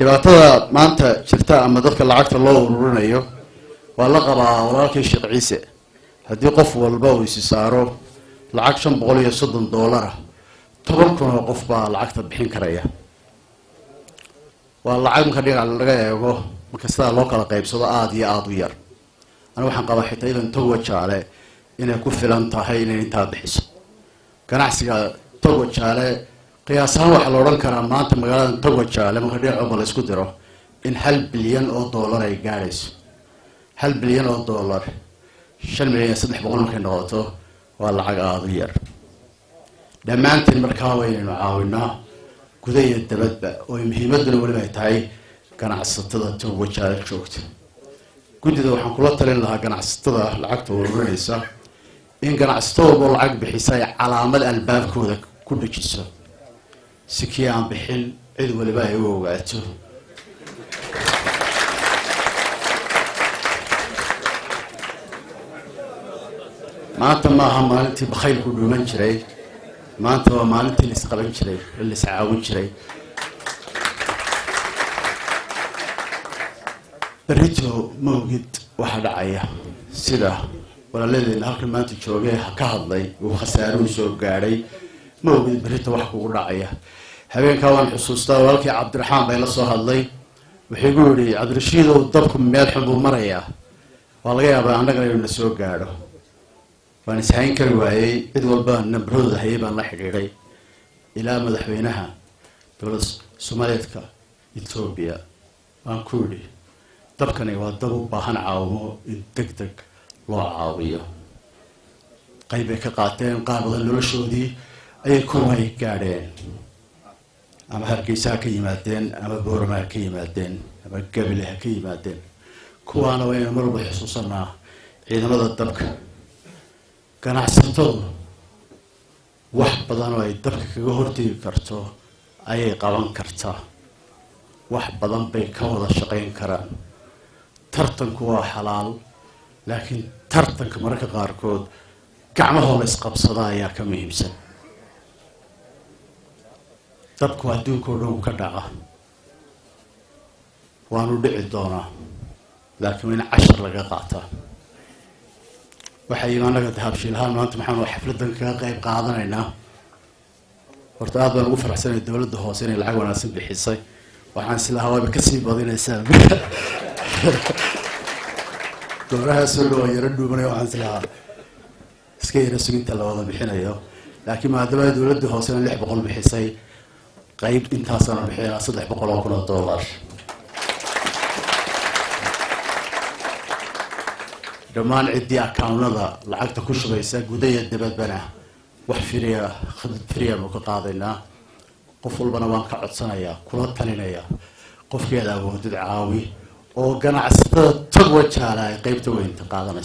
Dhibaatada maanta jirta ama dadka lacagta loo ururinayo waa la qabaa walaalkii Sheekh Ciise. Haddii qof walba uu isi saaro lacag $530 ah, 10,000 oo qof baa lacagta bixin karaya. Waa lacag marka dhinac laga eego, marka sidaa loo kala qaybsado, aada iyo aada u yar. Ani waxaan qabaa xitaa idan Togo Jaale inay ku filan tahay inay intaa bixiso. Ganacsiga Togo Jaale qiyaas ahaan waxaa la odhan karaa maanta magaalada Togo Jaale, marka dhinac walba la isku diro, in $1 bilyan ay gaadhayso. $1 bilyan, 5,300,000 markay noqoto, waa lacag aada u yar. Dhammaantiin markaa waynaynu caawinaa guda iyo dabadba, oo muhiimaduna weliba ay tahay ganacsatada Togo Jaale joogta. Guddida waxaan kula talin lahaa ganacsatada lacagta ururinaysa in ganacsato walbo lacag bixisa ay calaamad albaabkooda ku dhejiso, si kii aan bixin cid waliba ay u ogaato. Maanta maaha maalintii bakhaylku dhuuman jiray, maanta waa maalintii la isqaban jiray, la iscaawin jiray. Berrito ma ogid waxaa dhacaya. Sida walaaladeenna halkan maanta joogee ka hadlay uu khasaaruhu soo gaadhay, ma ogid berrito wax kugu dhacaya. Habeenkaa waan xusuustaa, walaalkii Cabdiraxmaan bay la soo hadlay. Wuxuu igu yihi, "Cabdirashiidow, dabku meel xun buu marayaa, waa laga yaabaa annagana inuu na soo gaadho." Waan ishayn kari waayey. Cid walba nambaradooda hayay baan la xidhiidhay, ilaa madaxweynaha dowladda Soomaaliyeedka Etoobiya. Waan ku yidhi, dabkani waa dab u baahan caawimo, in deg deg loo caawiyo. Qayb bay ka qaateen, qaar badan noloshoodii ayay kuway gaadheen, ama Hargeysa ha ka yimaadeen, ama Boorama ha ka yimaadeen, ama Gabile ha ka yimaadeen. Kuwaana waa inaynu mar walba xusuusanaa ciidamada dabka. Ganacsatadu wax badan oo ay dabka kaga hortegi karto ayay qaban kartaa, wax badan bay ka wada shaqayn karaan. Tartanku waa xalaal, laakiin tartanka mararka qaarkood gacmahoo la isqabsada ayaa ka muhiimsan. Dabku adduunka oo dhan ka dhaca, waanu dhici doonaa, laakiin waa in cashar laga qaataa. Waxaa yimi annaga Dahabshiilahaan maanta maxaanu xafladan kaga qayb qaadanaynaa? Horta aad baan ugu faraxsanay dowladda hoose inay lacag wanaagsan bixisay. Waxaan islahaa waaba kasii badinaysaa doorahaasoo dhan, waa yaro dhuumanay. Waxaan islahaa iska yaro suginta la wada bixinayo, laakiin maadaama dowladda hoosena 600 bixisay, qayb intaasana bixinaa, $300,000. Dhammaan ciddii akawnada lacagta ku shubaysa guda iyo dabadbana wax firiya, khidmad firiya baanu ka qaadaynaa. Qof walbana waan ka codsanayaa, kula talinayaa, qofkeeda awoodid caawi, oo ganacsatada Tog Wajaala ay qeybta weynta qaadanaysa.